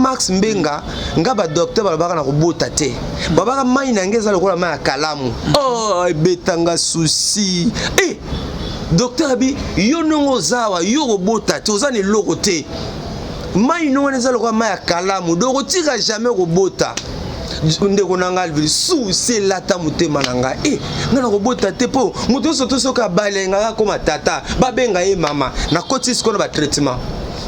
Max Mbenga, nga badocteur balobaka na kobota te, babaka mai na ngai eza lokola mai ya kalamu. Oh, ebetanga susi e docteur abi yo ndenge oza awa, yo kobota te, oza na eloko te, mai no wana eza lokola mai ya kalamu, donc otika jamais kobota. Ndeko na ngai Alvin, susi elata motema na ngai e ngai na kobota te, mpo moto nyonso to soki abalengaka akoma tata, babenga ye mama. Nakoti sikoyo na batraitement,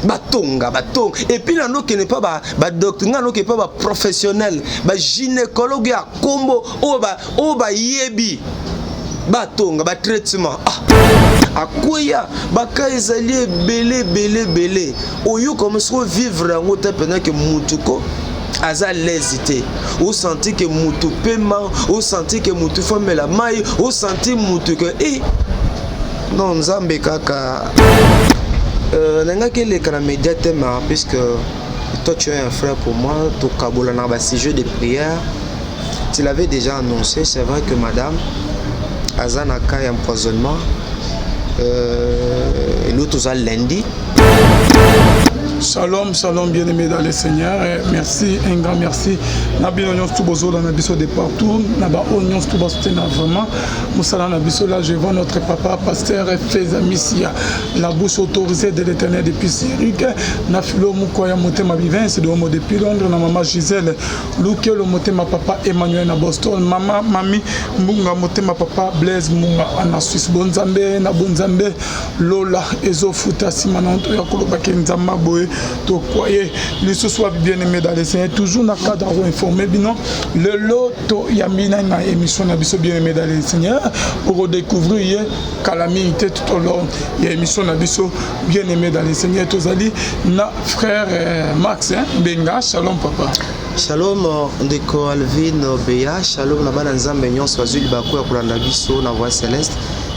batonga batonga, et puis nanokende mpa badocteur, ngai nanokende mpa baprofessionnel, bagynécologue ya kombo oyo bayebi, batonga batraitement. Ah, akweya baka ezali ebele ebele ebele. Oyoka soki vivre yango te mpenza ke mutu ko aza lese te, osanti ke mutu pema, osanti ke mutu famela mai, osanti mutu ke e non, Nzambe kaka. Nangaki eleka na média te, ma puisque toi, tu es un frère pour moi, tokabola na basujet de prière. Tu l'avais déjà annoncé, c'est vrai que madame aza na cas ya empoisonnement. Elo toza lundi. Shalom, shalom, bien-aimés dans le Seigneur. Merci, un grand merci. Na bino nyonso bozolanda biso de partout, na ba oyo nyonso basoutenir vraiment mosala na biso. Là, je vois notre papa pasteur Feza Missia, la bouche autorisée de l'Éternel depuis Zurich, na Philo Mukwaya motema Vivence de Homo depuis Londres, na mama Gisèle Lukelo motema papa Emmanuel na Boston, mama Mami Mbunga motema papa Blaise Mbunga na Suisse. Bonzambe na bonzambe, lola ezofuta nsima na nto ya kolobaki Nzambe boye tokwaye lisusu wapi. Bien aimé dans le Seigneur, toujours na cadre ya koinformer bino, lelo toyambi nani na émission na biso? Bien aimé dans le Seigneur, okodécouvrir ye kala mingi te tout au long ya émission na biso. Bien aimé dans le Seigneur, tozali na frère Max, hein, Mbenga. Shalom, papa. Shalom, ndeko Alvin Beya. Shalom na bana Nzambe nyonso bazwi libaku ya kolanda biso na Voix Céleste.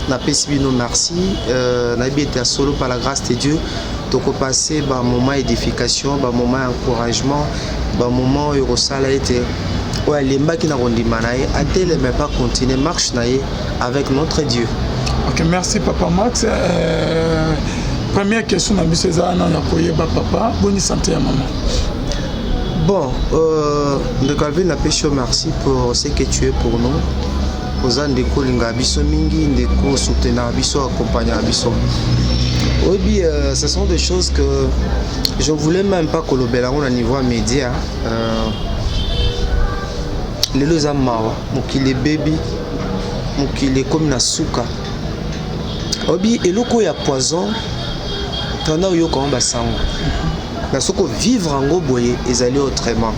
Napesi bino merci. Nayebi ete ya solo, par la grâce de Dieu, tokopase bamoment édification, bamoment ya encouragement, bamoment oyo kosala ete oyo alembaki na kondima na ye ateleme pa continuer marche na ye avec notre Dieu. Ok, merci, papa Max. Première question na biso eza wana ya koyeba, papa, boni santé ya mama? Bon, ndeko Alvin, napesi yo merci pour ce que tu es pour nous. Oza ndeko olingaka biso mingi, ndeko soutenaka biso, accompagnaka biso. Oyebi, ce sont des choses que je ne voulais même pas kolobela yango na niveau ya média. Lelo eza mawa, mokili ebebi, mokili ekomi na suka. Oyebi, eloko oyo ya poison, tanda oyoka yango basango na soki ovivre yango boye ezali autrement.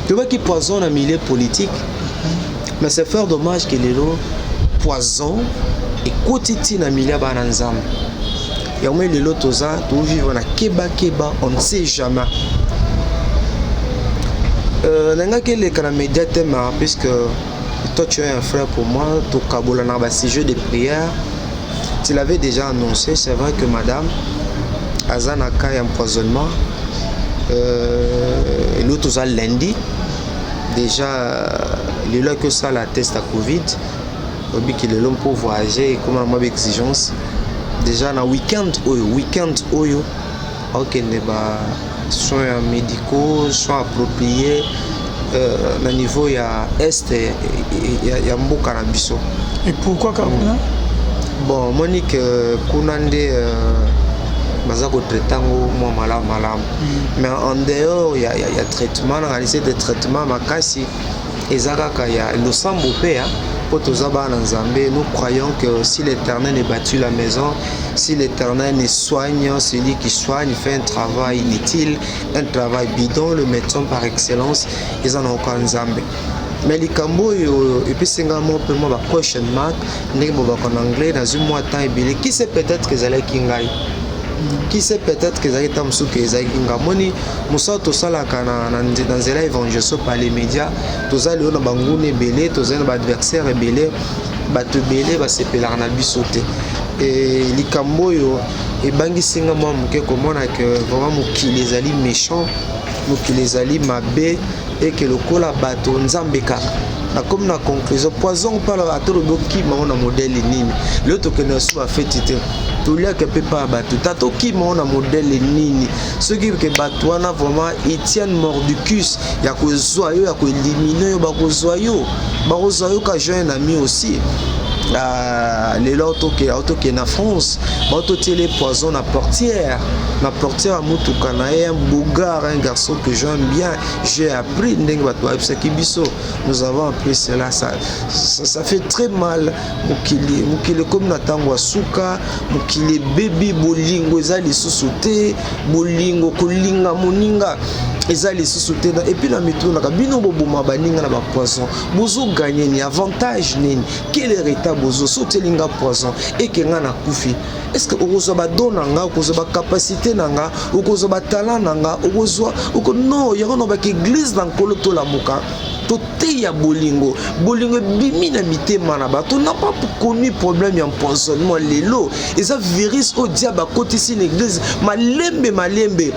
Tobaki poison na milieu politique, mais c'est fort dommage que lelo poison ekoti ti na milieu ya bana Nzambe. Yango lelo toza tovivre na kebakeba, on ne sait jamais. Nangaki eleka na média te, ma puisque toi, tu es un frère pour moi, tokabola na basujet de prière. Tu l'avais déjà annoncé, c'est vrai que madame aza na cas ya empoisonnement. Lelo toza lundi déjà, lelo aki osala test ya Covid. Obiki lelo mpo voyager ekóma na mwa baexigence déjà. Na weekend oyo, weekend oyo akokende ba soins médicaux, soins appropriés na niveau ya est ya mboka na biso. Et pourquoi kaka kuna? Bon, omoni ke kuna nde baza kotraite yango mwa malamu malamu. Mais en dehors ya traitement, nakanisi ete traitement makasi eza kaka ya losambo mpe mpo toza bana na Nzambe. Nous croyons que si l'Éternel ne bâtit la maison, si l'Éternel ne soigne, celui qui soigne fait un travail inutile, un travail bidon. Le médecin par excellence eza na oka Nzambe. Mais likambo oyo epesi nga mo mpe mwa ba question mark, ndenge bobaka na anglais, nazwi mwa temps ebele. Qui sait, peut-être que ezalaki ngai. Qui sait, peut-être que ezalaki ntango mosusu ezalaki nga. Moni mosala tosalaka na nzela évangélisation par les médias, toza lelo na banguna ebele, tozali na baadversaire ebele, bato ebele basepelaka na biso te. E likambo oyo ebangisi nga mwa moke, komona ke vraiment mokili ezali méchant, mokili ezali mabe, eke lokola bato Nzambe kaka. Nakomi na conclusion, poison mpala, ata olobi okima ngo na modele nini, lelo tokende so bafeti te. Toliaka mpe pa ya bato. Tata, okima o na modèle nini? Soki ke bato wana vraiment Etienne mordicus ya kozwa yo, ya koéliminer yo, bakozwa yo, bakozwa yo. Ka join ami aussi. Ah, lelo aotokende na France, baototiele poison na portière, na portière ya motuka na ye. Un beau gars, un garçon que j'aime bien. J'ai appris ndenge bato bayebisaki biso, nous avons appris cela. Ça fait très mal. Mokili, mokili ekomi na ntango ya suka. Mokili ebebi, bolingo eza lisusu te. Bolingo, kolinga moninga eza lisusu te. Et puis na mitunaka, bino boboma baninga na bapoison, bozogagner ni avantage nini? Quel héritage bozo? So otelinga poison eke nga nakufi, est ce que okozwa badon na nga, okozwa bacapacité na nga, okozwa batalent na nga, okozwa oko? Non, yango na baka église na Nkolo, tolamuka, toteya bolingo. Bolingo ebimi na mitema na bato. N'a pas connu problème ya empoisonnement. Lelo eza virus oyo diable akotisi na église. Malembe malembe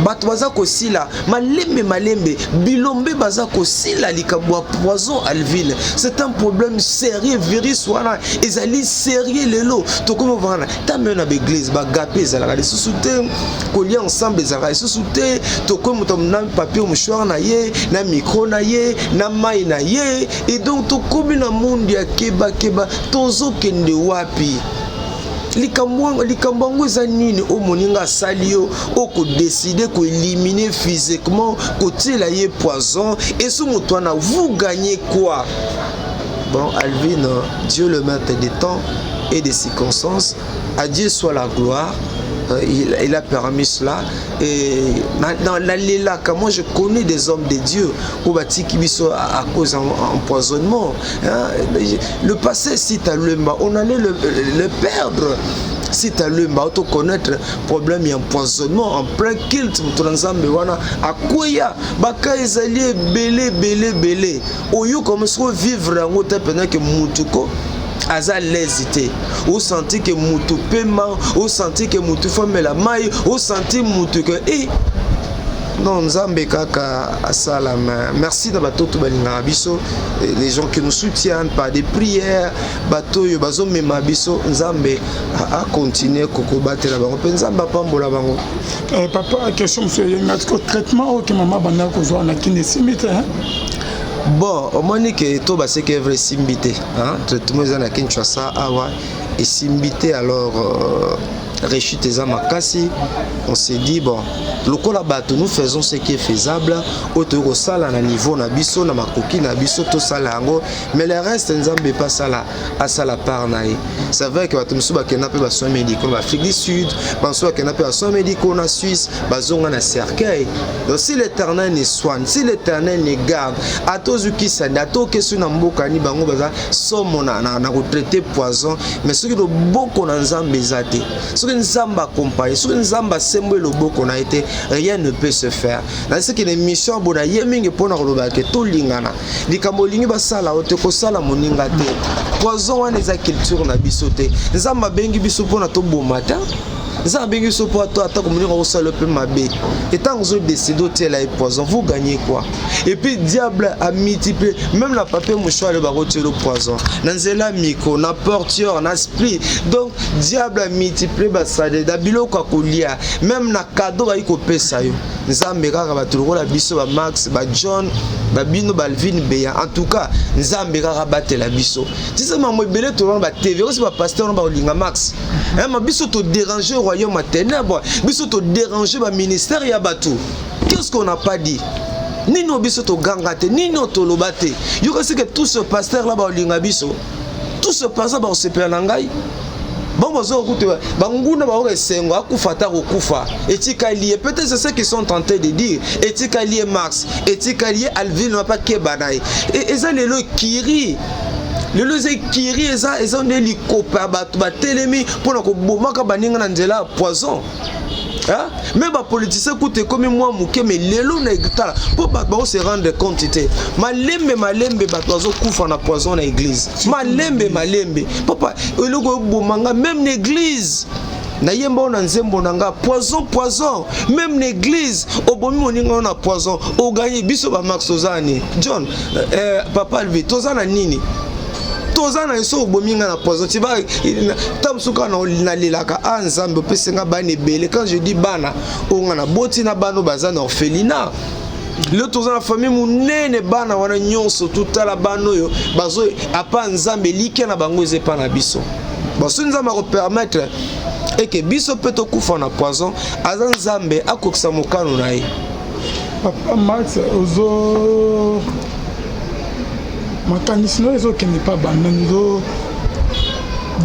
bato baza kosila, malembe malembe bilombe baza kosila. Likambo ya poison, Alvine, c'est un problème sérieux. Virus wana ezali sérieux. Lelo tokomi ovanda ntango na baéglise, bagape ezalaka lisusu te, kolia ensemble ezalaka lisusu te. Tokomi moto na papier mouchoir na ye, na micro na ye, na mai na ye. Et donc tokomi na monde ya kebakeba. Tozokende wapi? Likambo yango eza nini? Oyo moninga asali yo, okodécider koéliminer physiquement, kotiela ye poison, eso moto wana, vous gagnez quoi? Bon, Alvin, Dieu le maître des temps et des circonstances, à Dieu soit la gloire. Il a permis cela. Et dans la lelaka, moi je connais des hommes de Dieu oyo batiki biso à cause empoisonnement, hein. Le passé, Sita Lemba, on allait le perdre. Sita Lemba connaître problème ya empoisonnement en plein culte. Moto na Nzambe wana akweya. Baka ezali ebele, ebele, ebele. Oyoka soki vivre yango te mpenza ke mutu ko aza l'aise te, osanti ke mutu pema, osanti ke mutu famela mai, osanti mutu ke e non. Nzambe kaka asala. Merci na bato to balingaka biso, les gens qui nous soutiennent par des prières, bato oyo bazomema biso. Nzambe acontinue kokobatela bango mpe Nzambe apambola bango. Papa, question mosusu eyenga tiko traitement oyo ke mama bandaka kozwa na kini esimbi te? Bon, omoni ke to baseki evre esimbi te. Traitement eza na Kinshasa awa, esimbi te. Alors rechute eza makasi. On s'est dit, bon, lokola bato, nous faisons ce qui est faisable, oyo toyei kosala na niveau na biso, na makoki na biso, tosala yango, mais le reste Nzambe epe asala, asala part na ye. C'est vrai que bato mosusu bakenda mpe basoins médicaux na Afrique du Sud, bamosusu bakenda mpe basoins médicaux na Suisse, bazonga na cercueil. Donc si l'Éternel ne soigne, si l'Éternel ne garde, ata ozwikisa nde, ata okesi na mboka ni bango baza somo na kotraiter poison, mais soki loboko na Nzambe eza te, soki Nzambe accompagne, soki Nzambe asembo loboko na ye te, rien ne peut se faire. Nasiki na émission boye na ye mingi mpona koloba ke tolingana. Likambo olingi basala o te, kosala moninga te. Poison wana eza culture na biso te. Nzambe abengi biso mpona toboma te. Nzambe abengi biso mpo atako moninga kosala mpe mabe, etango ozodécider otiela ye poison, vous gagnez quoi? Et puis diable amultiplie même na papier mouchoir bakotiela poison, na nzela micro, na portière, na esprit. Donc diable amultiplie basale na biloko ya kolia, même na cadeau bayi kopesa yo. Nzambe kaka, bato lokola biso, bamax, bajohn, babino, balvin Beya, en tout cas Nzambe kaka batela biso. Tisa mambo ebele tolona batv osi bapasteur wana bakolinga max ma biso todéranger royaume ya ténèbre, biso todéranger baministère ya bato. Qu'est-ce qu'on n'a pas dit? Nini oyo biso toganga te? Nini oyo toloba te? Yoka sike, tout ce pasteur là bakolinga biso, tout ce pasteur bakosepela na ngai. Bango bazoka kutu banguna bakoka esengo akufa, ata kokufa etikali ye. Peut-être c'est ce qu'ils sont en train de dire: etikali ye Max, etikali ye Alvin, mapa keba na ye. Eza lelo ekiri, lelo eza ekiri, eza nde likopa ya bato batelemi mpona kobomaka baninga na nzela ya poison. Me bapoliticien kutu ekomi mwa moke, me lelo na tala mpo bato bakose rendre compte te. Malembe malembe bato bazokufa na poison na église, malembe malembe. Papa, eloko ebomanga même na église, nayemba oyo na nzembo na nga, poison, poison. Même na église obomi moninga oyo na poison, oganye. Biso bamax toza nini? John, papa Alvi, toza na nini? Toza na so obomi nga na poison, tu vas ta mosusu kaka nalelaka a Nzambe opesi nga bana ebele. Quand je dis bana, oyo nga naboti na bana oyo baza na orphelinat. Lelo toza na famille monene. Bana wana nyonso, totala bana oyo bazo apa Nzambe, elikya na bango eza epa na biso. Baso Nzambe akopermettre eke biso mpe tokufa na poison, aza Nzambe, akokisa mokano na ye. Papa Max, ozo makanisi no ezokende mpa banani? Ozo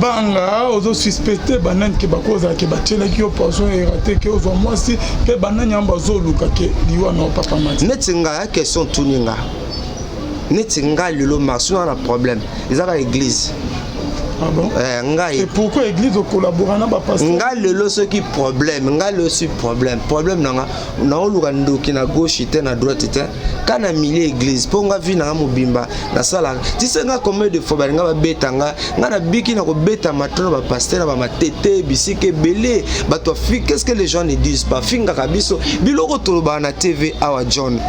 banga, ozosuspecte banani ke bakozala ke batielaki yo poison erate ke ozwa mwasi, mpe banani yango bazoluka ke liwa na yo, papa Max? Neti nga ya question tuni nga, neti nga lelo Max na problème eza kaka église. Ah bon? Eh, ngai. Et pourquoi église ocollabora na bapasteur? Nga lelo soki problème, nga lelo soki problème na nga, naoluka ndoki na gauche te, na droite te, ka na milieu église, mpo nga vie na nga mobimba nasalaka tise. Nga combien de fois balinga babeta nga, nga nabiki na kobeta matro na bapasteur na bamatete bisika ebele. Bato afi, qu'est ce que les gens ne disent pas? Fingaka biso biloko tolobaka na TV awa. John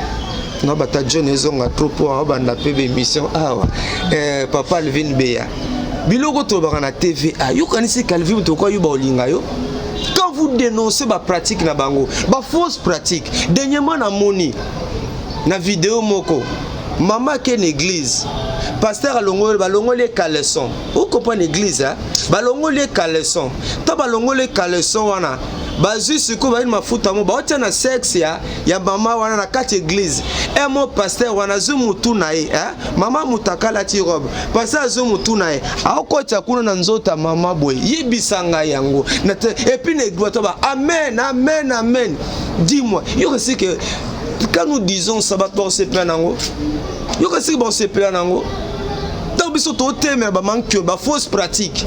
no bata John ezonga trop mpo aobanda mpe bémission awa. Eh, papa Alvin Beya, biloko tolobaka na TV a yokanisi Calvin moto okwa yo baolinga yo quand vous dénoncez bapratique na bango, bafausse pratique. Dernièrement namoni na video moko, mama ake na église, pasteur alongoli, balongoli ye caleçon. Ocomprendre église, hein? Balongoli ye caleçon. To balongoli ye caleçon wana, bazwi sikoyo bayini mafuta mo baotia na sexe ya mama wana na kati église. Emo pasteur wana azwi mutu na ye, eh? Mama moto akalati robe, pasteur azwi mutu na ye, aokotya kuna na nzoto ya mama boye. Yebisa ngai yango. Et puis na église bato ba amen, amen, amen. Dis-moi, yoka si que quand nous disons ça, bato bakosepela nango. Yoka siki bakosepela nango. Ntango biso totemela bamanque, bafausse pratique,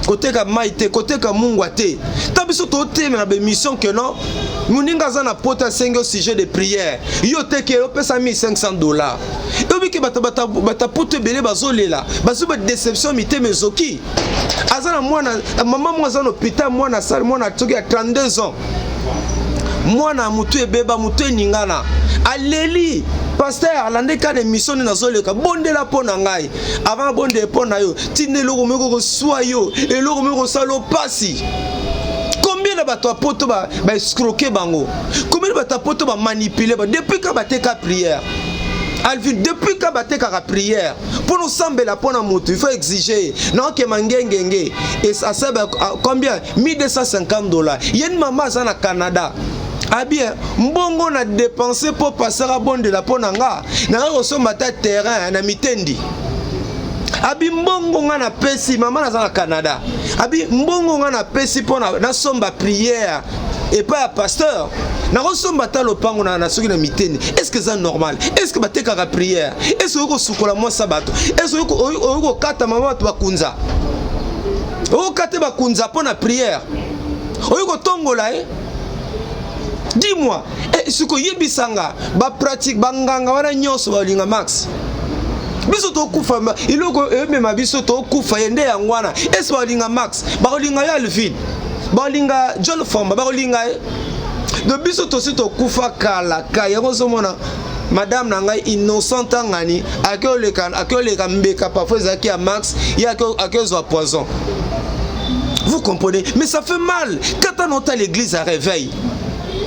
koteka mai te, koteka mungwa te, ntango biso totemela bémission ke non, moninga aza na poto, asengi au sujet de prière, yo teke opesa 1500 $. Oyebiki bato bata poto ebele bazolela, bazwi badéception, mitema ezoki. Aza na mwana, mama moko aza na hôpital, mwana asali mwana soki ya 32 ans, mwana motu ebeba, motu eningana, aleli: "Pasteur, alandi kaka émission nde nazoleka, bondela mpo na ngai." Avant abondela mpo na yo, ntina eloko moko koswa yo, eloko moko kosala yo pasi. Combien na bato ya poto baescroquer bango? Combien na bato ya poto bamanipuler ba depuis ka bateka prière? Alvin, depuis ka batekaka prière, mpo nosambela mpo na motu, il faut exiger naokema ngengenge asaba combien? 1250 $. Yeni mama aza na Canada abien, mbongo na dépense mpo pasteur abondela mpo na nga, nanga kosomba ata terrain na Mitendi. Abi mbongo nga napesi mama, naza na Canada, abi mbongo nga napesi mpo nasomba prière epai ya pasteur, nakosomba ata lopango na soki na Mitendi. Est ce que eza normal? Est ce que batekaka prière? Est ce oyoki kosukola mwasa bato? Est ce oyoki kokata mama bato bakunza, okokata bakunza mpo na prière, oyoki kotongola ye? Dis-moi, eh, sikoyo yebisanga, bapratique banganga wana nyonso balinga Max biso tokufa, eloko emema biso tokufa ye nde yango wana. Ese balinga Max, bakolinga yo Alvin, bakolinga John Fomba, bakolinga ye. Donc biso tosi tokufa kala ka yango. Ozomona madame na ngai Innocent Tangani ake oleka mbeka, parfois ezalaki ya Max, ye ake ozwa poison. Vous comprenez? Mais ça fait mal kata na ota l'église à réveil,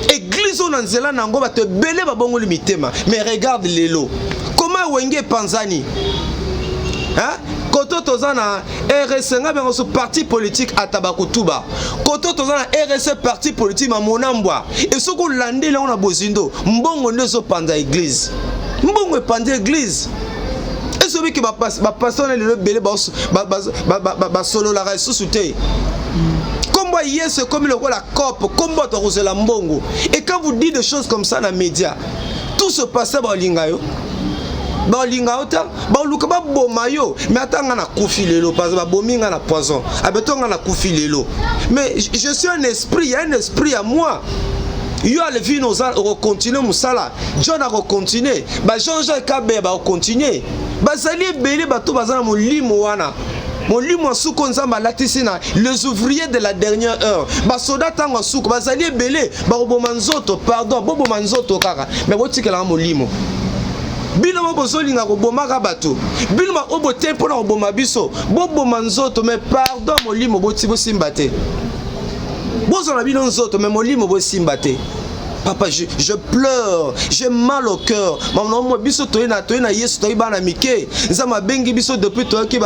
église oyo na nzela na yango bato ebele babongoli mitema. Mais regarde lelo comment Wenge epanzani, hein? Koto toza na RC, nga bengo so parti politique ata bakutuba. Koto toza na RC, parti politique mamonambwa. E soki olandeli yango na bozindo, mbongo nde ezopanza église, mbongo epanza église. Esobiki bapasteur na lelo ebele basololaka lisusu te. Kombo ya Yesu ekomi lokola cope, kombo bato akozela mbongo. Et quand vous dites des choses comme ça na média, tout ce pasteur baolinga yo, baolinga yo ta, baoluka baboma yo. Mais ata nga nakufi lelo, parce babomi nga na poison, abeto nga nakufi lelo, mais je suis un esprit, il y a un esprit à moi. Yo Alvin oza okocontinue mosala, John akocontinue, ba Jean Jacques Kabeya bakocontinue, bazali ebele bato baza na molimo wana, molimo ya suku Nzambe alatisi na les ouvriers de la dernière heure, basoda ntango ya suku bazali ebele. Bakoboma nzoto, pardon, boboma nzoto kaka, mais botikelanga molimo. Bino mo bozolinga kobomaka bato, bino oyo bote mpo na koboma biso, boboma nzoto, mais pardon, molimo boti bosimba te. Bozwa na bino nzoto, mais molimo bosimba te. Papa, je pleure, j'ai mal au cœur. Maman, biso toye na Yesu, toyi bana mike. Nzambe abengi biso depuis toyaki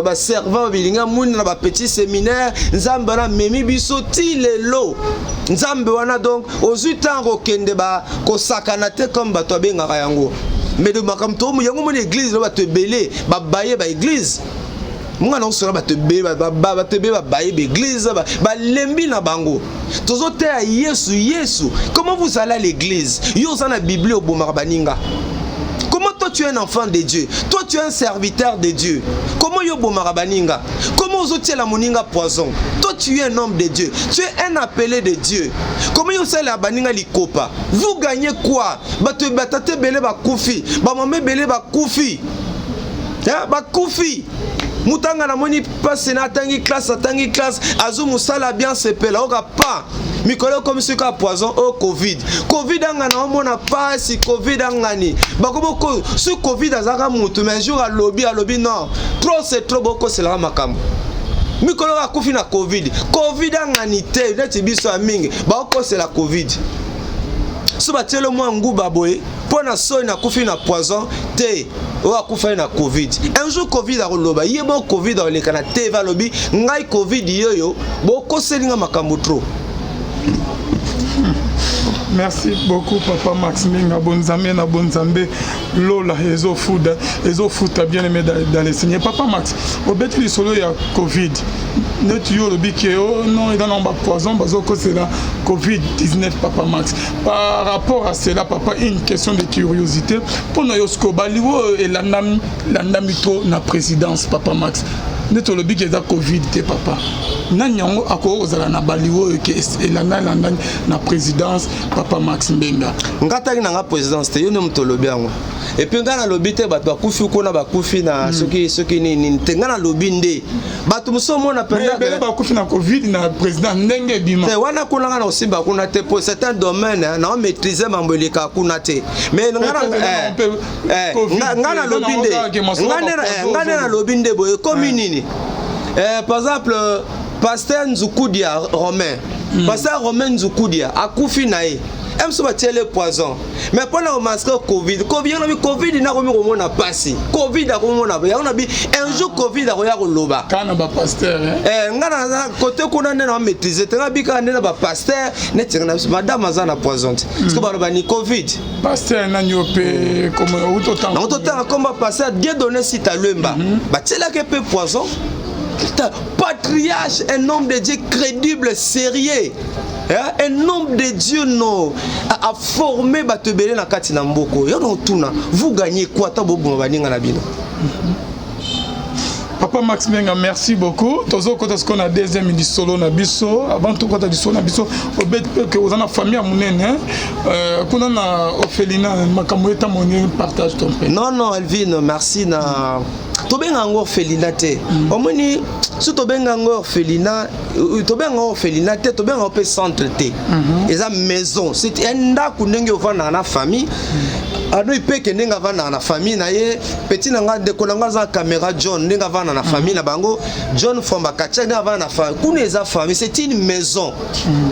baservant, bilinga mwinda na bapetit séminaire. Nzambe wana amemi biso ti lelo. Nzambe wana, donc ozwi ntango kokende kosakana te comme bato abengaka yango. Mais de makambo to yango, moni église no, bato ebele babaye baéglise. Munga na osola bato ebele, bato ebele babaye baéglise, balembi na bango. Tozoteya Yesu, Yesu. Comment vous allez à l'église, yo oza na Bible, obomaka baninga? Comment toi, tu es un enfant de Dieu, toi, tu es un serviteur de Dieu, comment yo obomaka baninga? Comment ozotiela moninga poison? Toi, tu es un homme de Dieu, tu es un appelé de Dieu, comment yo osalela baninga likopa? Vous gagnez quoi? Bato, batata ebele bakufi, bamama ebele bakufi. Bakufi. Mutanga namoni mpasi na atangi classe, atangi classe, azwi mosala bien, sepela oka pa mikolo ekomi soki kaka poison oyo Covid. Covid anga na omona pasi. Covid angani bakomi soki Covid azalaka mutu, mais jour alobi, alobi non, trop c'est trop, bokoselaka makambo. Mikolo oyo akufi na Covid. Covid angani te, neti biso ya mingi bakokosela Covid. So batieli mwa nguba boye mpo na soni, nakufi na poison te, oyo akufaki na Covid. Un jour Covid akoloba ye bo Covid akoleka na TV, alobi: ngai Covid yoyo, bokoseli nga makambo trop. Merci beaucoup, papa Max Minga. Bonzambe na bonzambe, lola ezofuda, ezofuta. Bien aimé dans le Seigneur, papa Max, obeti lisolo ya Covid. Neti yo olobi ke oh non, eza nango bapoison bazokosela Covid 19. Papa Max, par rapport à cela, papa, une question de curiosité mpona yo. Sikoyo baliwo oyo elandami landami to na présidence, papa Max, neti olobi ke eza Covid te, papa, nani yango akoki kozala na baliwo oyo ke elanda elandani na présidence, papa Max Mbenga? Nga tangi na nga présidence te, yo nde moto olobi yango. Et puis ngai nalobi te bato bakufi kuna, bakufi na soki soki nini nini te. Ngai nalobi nde bato mosusu omona. Ebele bakufi na Covid na président ndenge ebima. Te, wana kuna ngai na kosimba kuna te, po c'est un domaine na omaîtrise mambo elekaka kuna te. Mais ngai nalobi nde, ngai nde nalobi nde boye, ekomi nini? Par exemple, pasteur Nzukudia Romain, pasteur Romain Nzukudia akufi na ye mosusu batiele poison, mais mpona komasquer Covid. Covid yango nabi, Covid nakomi komona pasi. Covid akomona yango nabi, un jour Covid akoya koloba. Kana bapasteur? Nga naza kote kuna nde na maîtrise te. Nga bikaka nde na bapasteur neti nga na biso, madame aza na poison te, parce que baloba ni Covid. Pasteur nani yo mpe? Nango totanga komba pasteur Dieudonné Sita Lwemba, batielaki mpe poison. Patriarche, un homme de Dieu crédible, sérieux, hein? Un homme de Dieu no a formé bato ebele na kati na mboka. Yo na otuna: vous gagnez quoi ata boboma baninga na bino? Papa Max Menga, merci beaucoup. Tozokota sikoyo na deuxième lisolo na biso. Avant tokota lisolo na biso, obeti mpe ke oza na famille ya monene kuna na orphelinat. Makambo etamoni, partage ton mpe. Non, non, Elvin, merci. Na tobenga yango orphelinat te. Omoni, so tobenga yango orphelinat, tobenga yango orphelinat te, tobenga yango mpe centre te. Eza maison, c'est ndako ndenge ovandaka na famille. Ano ipeke ndenge avandaka na famille na ye. Petit na nga, ndeko na nga aza caméra, John, ndenge avanda na famille na bango, John Fomba Katia, ndenge avanda na famille kuna, eza famille, c'est une maison.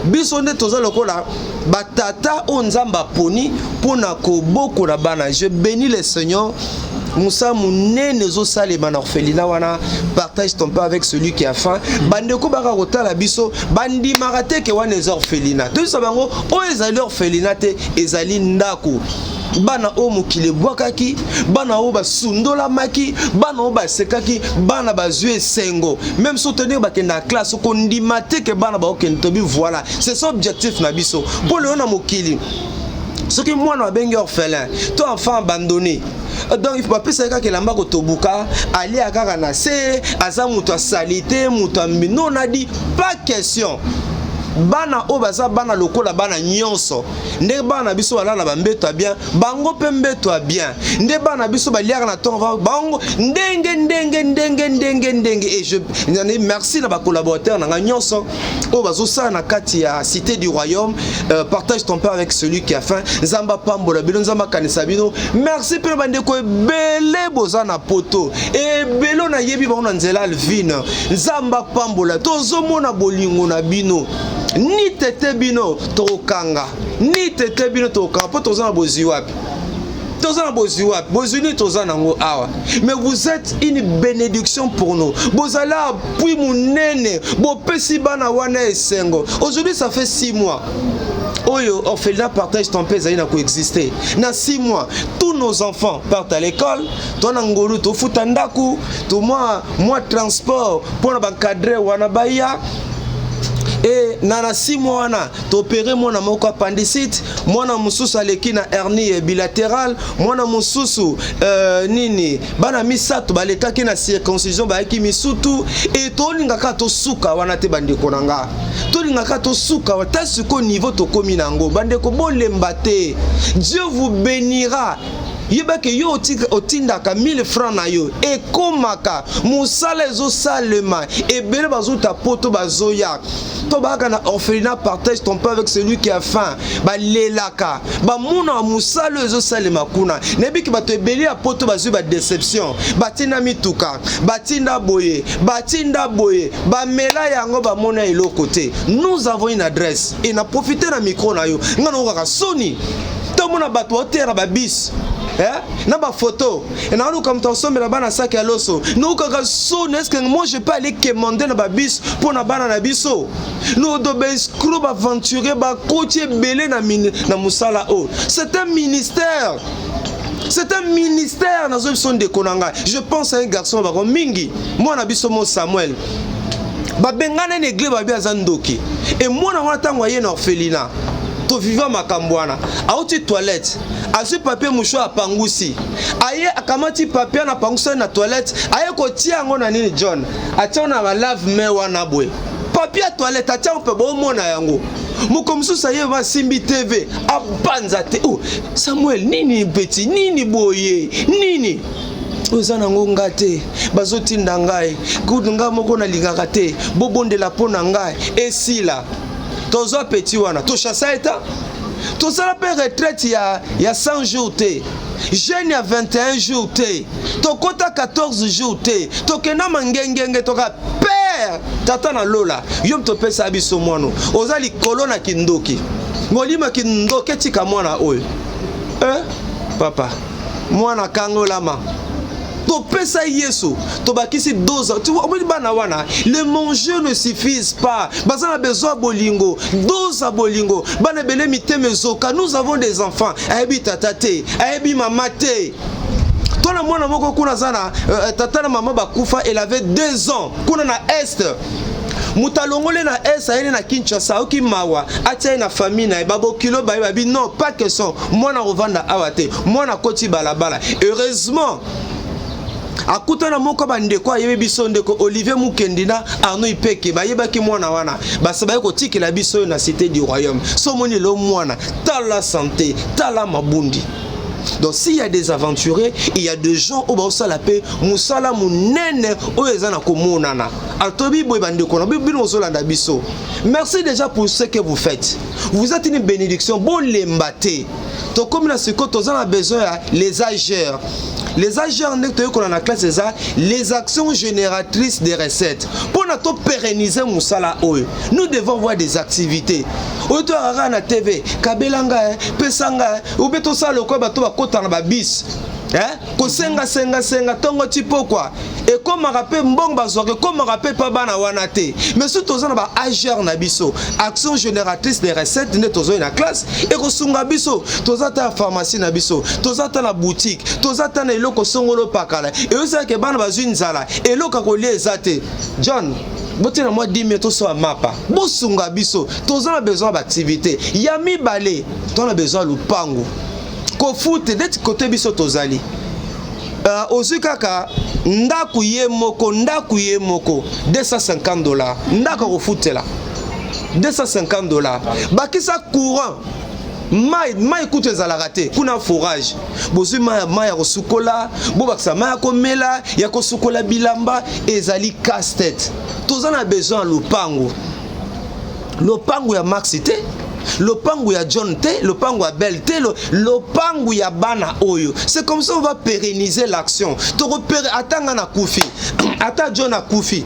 Biso nde toza lokola batata oyo Nzambe aponi mpona kobokola bana. Je bénis le Seigneur, mosala monene ezosalema na orphelinat wana. Partage ton pain avec celui qui a faim. Bandeko baka kotala biso, bandimaka te ke wana eza orphelinat. Toyebisa bango oyo ezali orphelinat te, ezali ndako. Bana oyo mokili ebwakaki, bana oyo basundolamaki, bana oyo basekaki, bana bazwi esengo. Même so tondenge bakende na classe, okondima te ke bana baokende. Tobi voilà, c'est ça objectif na biso. Mpo lelo na mokili, soki mwana babengi orphelin to enfant abandonné, donc bapesaki kaka elamba kotobuka, alia kaka na se, aza moto asali te, moto ambi. Non, on a dit pas question. Bana oyo baza bana lokola bana nyonso. Ndenge bana na biso balala bambeto ya bien, bango mpe mbeto ya bien. Nde bana na biso baliaka na ntongo, bango ndenge ndenge ndenge ndenge ndenge. Et je merci na bacollaborateur na ngai nyonso oyo bazosala na kati ya Cité du Royaume, Partage ton pain avec celui qui a faim. Nzambe apambola bino, Nzambe akanisa bino. Merci mpe na bandeko ebele boza na Poto, ebele oyo nayebi bango na nzela Alvine. Nzambe apambola. Tozomona bolingo na bino. Ni tete bino tokokanga, ni tete bino tokokanga, mpo toza na bozwi wapi? Toza na bozwi wapi? Bozwi nini toza nango awa? Mais vous êtes une bénédiction pour nous. Bozali appui monene, bopesi bana wana esengo. Aujourd'hui, ça fait 6 mois oyo orphelinat Partage ton pain ezali na koexister. Na 6 mois, tous nos enfants partent à l'école. To na ngolu tofuta ndako, to mwa transport mpona baencadre wana baya. E na 6 mois wana, toopérer mwana moko appendicite, mwana mosusu aleki na hernie bilatérale, mwana mosusu nini, bana misato balekaki na circoncision, bayaki misutu. E tolingaka tosuka wana te, bandeko na nga, tolingaka tosuka wana ta. Sikoyo niveau tokómi na yango, bandeko, bolemba te. Dieu vous bénira. Yebake yo otindaka 1000 francs na yo, ekomaka mosala ezosalema. Ebele bazuta Poto, bazoya to bayaka na orphelinat Partage ton pain avec celui qui a faim, balelaka, bamonaka mosala oyo ezosalema kuna. Nayebiki bato ebele ya Poto bazwi badéception, batinda mituka, batinda boye, batinda boye, bamela yango, bamona eloko te. Nous avons une adresse et na profite na micro na yo. Nga naokaka soni, tomona bato baotera babisi, eh? Na bafoto naoluka moto asombela bana saki ya loso. Naokaka soni. Est ce que moi, je peux aller quémander na babisi mpo na bana na biso? Nodo baescrocs, baaventurier bakoti ebele na mosala oyo. C'est un ministère, c'est un ministère. Nazo biso, ndeko na ngai, je pense à un garçon bako mingi, mwana biso mo Samuel, babengana na église, babi aza ndoki. E mwana wana, ntango aye na orphelinat, toviva makambo wana. Auti toilette, azwi papier mouchoir, apangusi, aye akamati papier na apangusi na toilette, aye kotia yango na nini, John, atia yango na balave-main wana boye, papier ya toilette, atia yango mpe bomona yango. Moko mosusu aye, asimbi TV, abanza te. Oh, Samuel, nini petit, nini boye, nini oyo eza nango? Nga te, bazotinda ngai kutu, ngai moko nalingaka te, bobondela mpo na ngai esila. Tozwa petit wana, tochasser ye ta. Tosala mpe retraite ya 100 jours te, jeûne ya 21 jours te, tokɔta 14 jours te, tokenda mangengenge, toka père tata na lola, yo moto opesa biso mwana, oza likolo na kindoki, molimo kindoki etika mwana oyo. Eh, papa, mwana kangolama. Topesa Yesu, tobakisi dose. Omoni bana wana, le manger ne suffise pas, baza na besoin ya bolingo, dose ya bolingo. Bana ebele mitema ezoka. Nous avons des enfants ayebi tata te, ayebi mama te. To na mwana moko kuna aza na tata na mama bakufa, elle avait 2 ans, kuna na Est. Moto alongoli na Est, ayeli na Kinshasa, ayoki mawa, atia ye na famille na ye. Babokilo baye, babi non, pas question, mwana kovanda awa te. Mwana akoti balabala. Heureusement, akutana moko bandeko ayebi biso, ndeko Olivier Mukendi na Arno Ipeke, bayebaki mwana wana, basa baye kotikela biso oyo na Cité du Royaume. So omoni lelo mwana, tala santé, tala mabundi. Donc s'il y a des aventuriers, il y a des gens oyo baosala mpe mosala monene oyo eza na komonana. Atobi boye, bandeko na bino ozolanda biso, merci déjà pour ce que vous faites. Vous êtes une bénédiction. Bolemba te. Tokomi na sikoyo, toza na besoin ya les AGR. Les AGR, ndenge toyekola na classe, eza les actions génératrices des recettes. Mpona topérenniser mosala oyo, nous devons voir des activités oyo toyaka kaka na TV, kabela ngai, pesa ngai, ube tosala lokola bato bakota na babisi, eh? Kosengasengasenga ntongo ti pokwa, ekomaka mpe mbongo bazwaka, ekomaka mpe mpa bana wana te. Mais soki toza na ba AGR na biso, action génératrice des recettes, nde tozoi na classe, ekosunga biso. Toza ta ya pharmacie na biso, toza ta na boutique, toza ta na eloko songolo pakala. Eyosalaka bana bazwi nzala, eloko ya kolia eza te. John, botina mwa 10 000, tosoa mapa, bosunga biso. Toza na besoin ya baactivité. Ya mibale, toza na besoin ya lupango kofute. Neti kote biso tozali, ozwi kaka ndako ye moko, ndako ye moko $250, ndako akofutela. 250 $. Bakisa courant, mai. Mai kutu ezalaka te kuna. Forage bozwi mai, mai ya kosukola, bobakisa mai ya komela, ya kosukola bilamba. Ezali casse-tête. Toza na besoin ya lopango. Lopango ya Max te, lopango ya John te, lopango ya Belle te, lopango ya bana oyo. C'est comme ça on va pérenniser l'action. Tokopere ata nga nakufi, ata John akufi,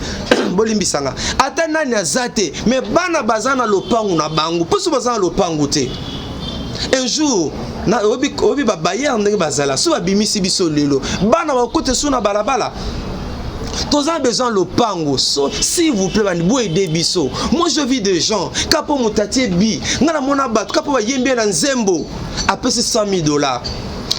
bolimbisanga, ata nani aza te, mais bana baza na lopango na bango. Mposo baza na lopango te, un jour na oyebi babailleur ndenge bazala. So babimisi biso lelo, bana bakota so na balabala. Toza besoin lopango. So s'il vous plaît, bandi boaider biso. Moi, je vis des gens ka mpo moto atie bi ngai namona bato ka mpo bayembi ye na nzembo, apesi 100 000 $.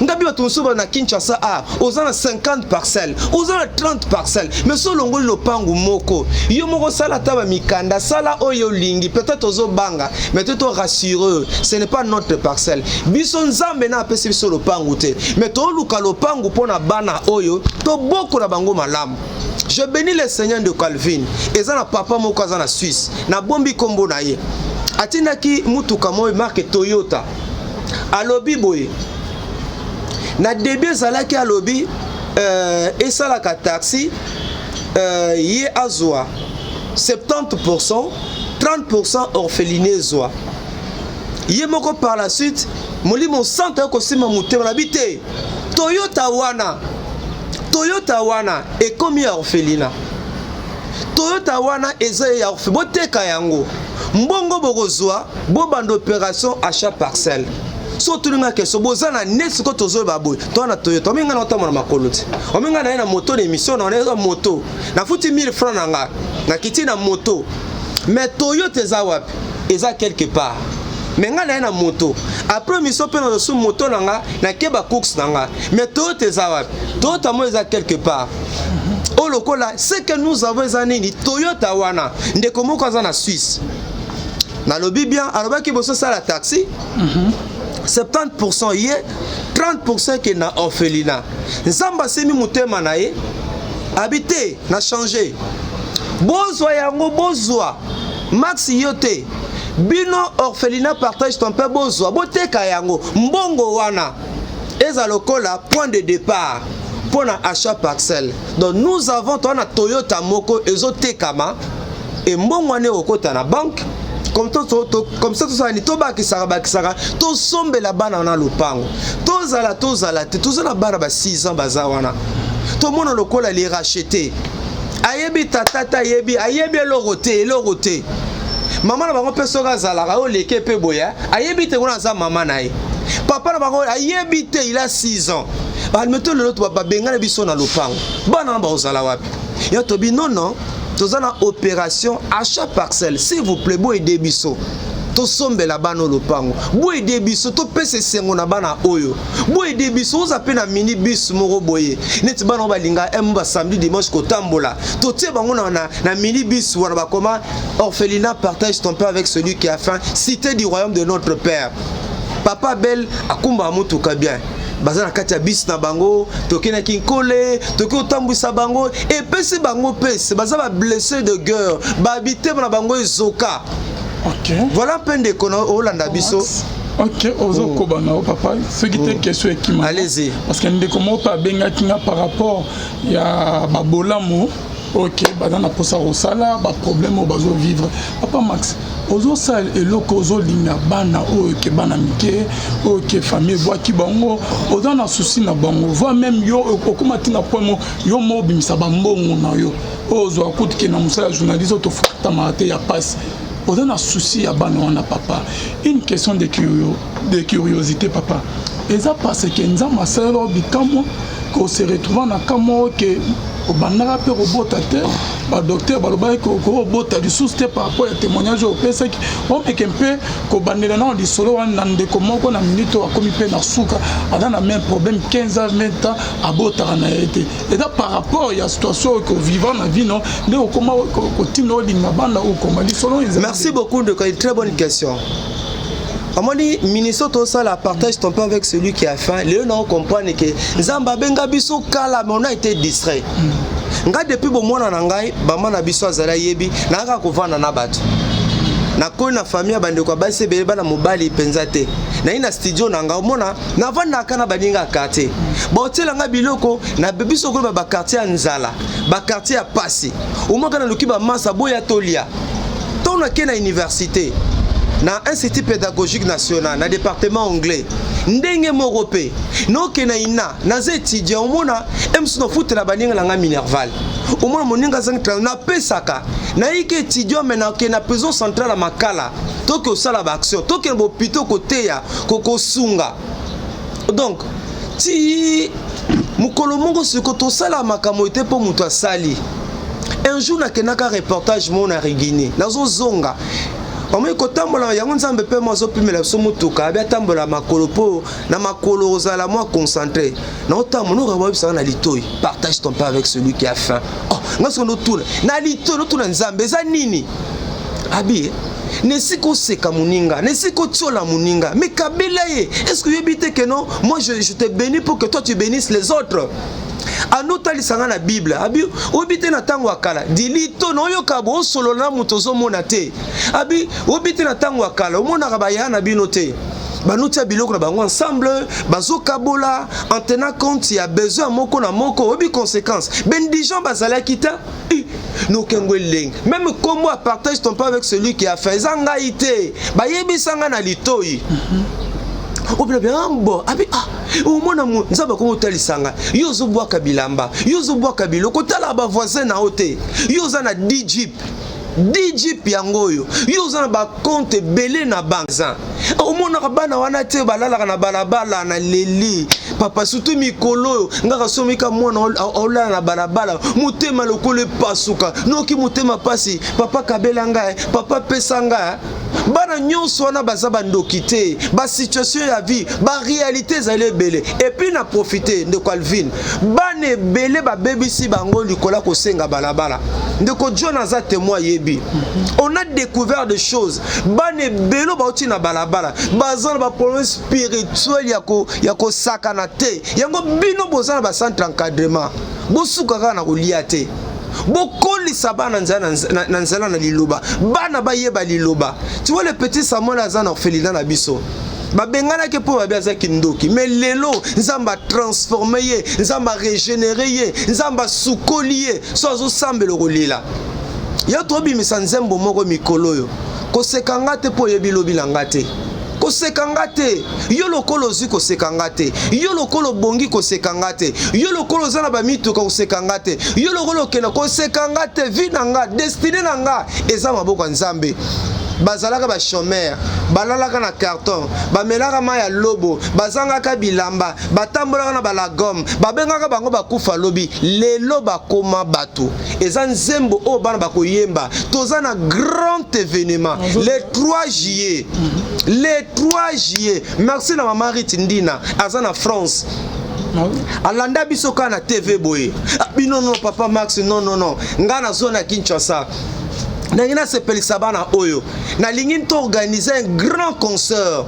Ngabi bato mosusu na Kinshasa, a oza na 50 parcelle, oza na 30 parcelle, mais so olongoli lopango moko, yo moko osala ata bamikanda, sala oyo olingi. Peut-être ozobanga, mais to torassure, ce n'est pas notre parcelle. Biso Nzambe na apesi biso lopango te, mais toluka lopango mpo na bana oyo, tobokola bango malamu. Je bénis le Seigneur de Calvin. Eza na papa moko aza na Suisse, nabombi nkombo na ye. Atindaki mutuka moko marque Toyota. Alobi boye, na début ezalaki, alobi esalaka taxi, ye azwa 70, 30 orpheline ezwa ye moko. Par la suite, Molimo Santo aye kosimba motema na bi te, Toyota wana, Toyota wana ekomi ya orphelinat. Toyota wana eza ya orphe, boteka yango, mbongo bokozwa, bobanda opération achat parcelle. So otuninga question, boza na net. Sikoyo tozoyeba boye, toza na Toyota. Ominga na otambola makolo te, ominga na ye na moto na émission na wana, moto nafuti 1000 francs na nga, nakiti na moto. Mais Toyota eza wapi? Eza quelque part, mais ngai na ye na moto. Après émission mpe nazosu moto na nga, nake bacourse na nga. Mais Toyota eza wapi? Toyota mo eza quelque part. Oyo lokola ce que nous avons eza nini? Toyota wana, ndeko moko aza na Suisse, nalobi bien, alobaki bososala taxi, 70 ye, 30 ke na orphelinat. Nzambe asemi motema na ye, abi te, na change, bozwa yango, bozwa Max yo te, bino orphelinat Partage ton père, bozwa, boteka yango, mbongo wana eza lokola point de départ mpo na achat parcelle. Donc nous avons, toza na Toyota moko ezotekama, e mbongo wana ekokota na banque. Comme ça tosala nini? Tobakisaka, bakisaka, tosombela bana wana lopango. Tozala, tozala te, toza na bana ba 6 ans baza wana. Tomona lokola les racheter, ayebi tata te, ayebi, ayebi eloko te, eloko te. Mama na bango mpe soki azalaka oyo leke mpe boye, ayebi te kuna aza mama na ye. Papa na bango ayebi te, il a 6 ans. Bameto lelo babengana biso na lopango, bana na bakozala wapi? Ya tobi non, non, toza na opération achat parcelle. S'il vous plaît, boaider biso, tosombela bana lopango. Boaider biso, topesa esengo na bana oyo. Boaider biso, oza mpe na mini bus moko boye, neti bana oyo balinga m basamedi, dimanche kotambola, totie bango na mini bus wana. Bakoma orphelinat Partage ton père avec celui qui a faim, cité du royaume de notre père. Papa Bel akumbaka motuka bien, baza na kati ya bus na bango. Tokendaki Nkole, toki kotambwisa bango, epesi bango mpese baza bablessé de guerre, babitema na bango ezoka. Voilà mpe ndeko na olanda biso. Ok, ozokoba na yo, papa, soki te question ekima. Allez-y. Parce que ndeko moko mpe abengaki nga par rapport ya babolamu. Ok, baza na mposa kosala baproblème oyo bazovivre. Papa Max, ozosala eloko, ozolinga bana oyo ke bana mike oyo ke famille ebwaki bango, oza na souci na bango, voire même yo okóma ntina point mo yo mo obimisa bambongo na yo oyo ozwa kutu ke na mosala ya journaliste oyo tofutamaka te ya pasi. Oza na souci ya bana wana. Papa, une question de curiosité, papa. Eza parce que Nzambe asalela bikamwa kose retrouver na ka moko ke obandaka mpe kobota te, badocteur balobaki kobota lisusu te, par rapport ya témoignage oyo opesaki, omeke mpe kobandela nao lisolo wana na ndeko moko na minute oyo akomi mpe na suka, aza na même problème, 15 ans, 20 ans, abotaka na ye te. Eza par rapport ya situation oyo kovivre na vie no nde okoma kotinda olinga banda, okoma lisolo? Merci beaucoup, ndeko, une très bonne question. Omoni, ministre, tosala Partage ton pain avec celui qui a faim. Lelo na comprendre ke Nzambe abenga biso kala, mais on a été distrait. Ngai depuis bomwana na ngai, bama na biso azali, ayebi nayaka kovanda na bato. Nakoli na famille ya bandeko ya basi ebele, bana mobali mpenza te. Nayi na studio na nga, omona navandaka na baninga ya quartier, baotiela nga biloko na biso. Koyeba baquartier ya nzala, baquartier ya pasi, omaka naluki bamasa boya tolia. Ntango nake na université, na Institut pédagogique national, na département anglais, ndenge moko mpe noke na ina, naza étudiant, omona mosusu nafutela baninga na nga minerval. Omona moninga azangi, napesaka. Nayiki étudiant, me nake na prison centrale ya Makala, toke osala baaction, tokende bopito, koteya, kokosunga. Donc ti mokolo moko siko tosala makambo ete mpo moto asali. Un jour nakendaka reportage moko na Rigini, nazozonga, omoi kotambola yango, Nzambe mpe mo azopimela biso motuka, abi atambola makolo mpo na makolo ozala mwa concentré. Naotambola, noka bayebisaka na litoi: "Partage ton pain avec celui qui a faim." Oh, nga soki notuna na litoi, notuna Nzambe eza nini? Abi na esika oseka moninga, na esika otiola moninga, mais kabela ye. Est ce que oyebi te que non, moi je te bénis pour que toi tu bénisses les autres? Anotalisa nga na Bible, abi oyebi te na ntango ya kala, dilito na oyoka bo osolola na moto ozomona te. Abi oyebi te na ntango ya kala, omonaka baya na bino te, banotia biloko na bango ensemble, bazokabola en tenant compte ya besoin moko na moko. Oyebi conséquence, baindigent bazalaki te. Nokengo elenge, même kombo ya "Partage ton pain avec celui qui a faim" eza ngai te, bayebisa ngai na litoi. Obina bien bo abi ah, omona Nzambe akomi otalisa ngai: yo ozobwaka bilamba, yo ozobwaka biloko, otala bavoisin na yo te. Yo oza na 10 jeep, 10 jeep yango oyo, yo oza na bacompte ebele na banque, omonaka bana wana te balalaka na balabala. Na leli papa, surtout mikolo oyo ngaka somika mwana olala na balabala, motema lokola epasuka, noki motema pasi. Papa kabela ngai, papa pesa ngai. Bana nyonso wana baza bandoki te, basituation ya vie, baréalité ezali ebele. Et puis na profite, ndeko Alvin, bana ebele babebisi bango likolo ya kosenga balabala. Ndeko John aza témoin, ayebi. On a découvert des choses: bana ebele bauti na balabala, baza na baproblème spirituel ya kosakana te. Yango bino boza na bacentre encadrement, bosuka kaka na kolia te, bokolisa bana na nzela na liloba, bana bayeba liloba. Tu vois, le petit Samuel aza na orphelinat na biso, babenganaki mpo babi azaki ndoki, mais lelo Nzambe atransforme ye, Nzambe arégénéré ye, Nzambe asukoli ye, so azosambela kolela. Yo tobimisa nzembo moko mikolo oyo: "Koseka nga te mpo oyebi lobi na nga te." Koseka nga te, yo lokola ozwi, koseka nga te, yo lokola obongi, koseka nga te, yo lokola oza na bamituka, koseka nga te, yo lokola okenda, koseka nga te. Vie na nga, destinée na nga eza maboko ya Nzambe. Bazalaka bachômeur, balalaka na carton, bamelaka mai ya lobo, bazangaka bilamba, batambolaka na balagome, babengaka bango bakufa lobi. Lelo bakoma bato. Eza nzembo oyo bana bakoyemba. Toza na grand événement le 3 juillet, le 3 juillet. Merci na mama Rit Ndina, aza na France, alanda biso kaka na TV boye. Bino non, papa Max, non, non, non, ngai nazo na Kinshasa, ndenge nasepelisa bana oyo, nalingi toorganiser un grand concert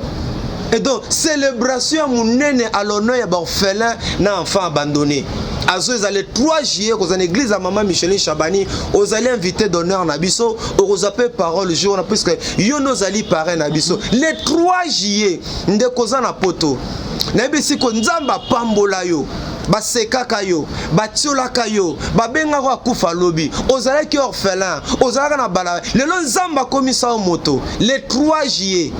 et donc célébration ya monene à l'honneur ya baorphelin na enfant abandonné. Azo ezali 3 juillet, kozala na église ya mama Micheline Chabani. Ozali invité d'honneur na biso, okozwa mpe parole jour wana, puisque yo nde ozali parrain na biso. Le 3 juillet, ndeko oza na Poto, nayebi siko Nzambe apambola yo, basekaka yo, batiolaka yo, babengaka akufa lobi, ozalaki orphelin, ozalaka na balabala, lelo Nzambe akomisa yo moto. Le 3 juillet,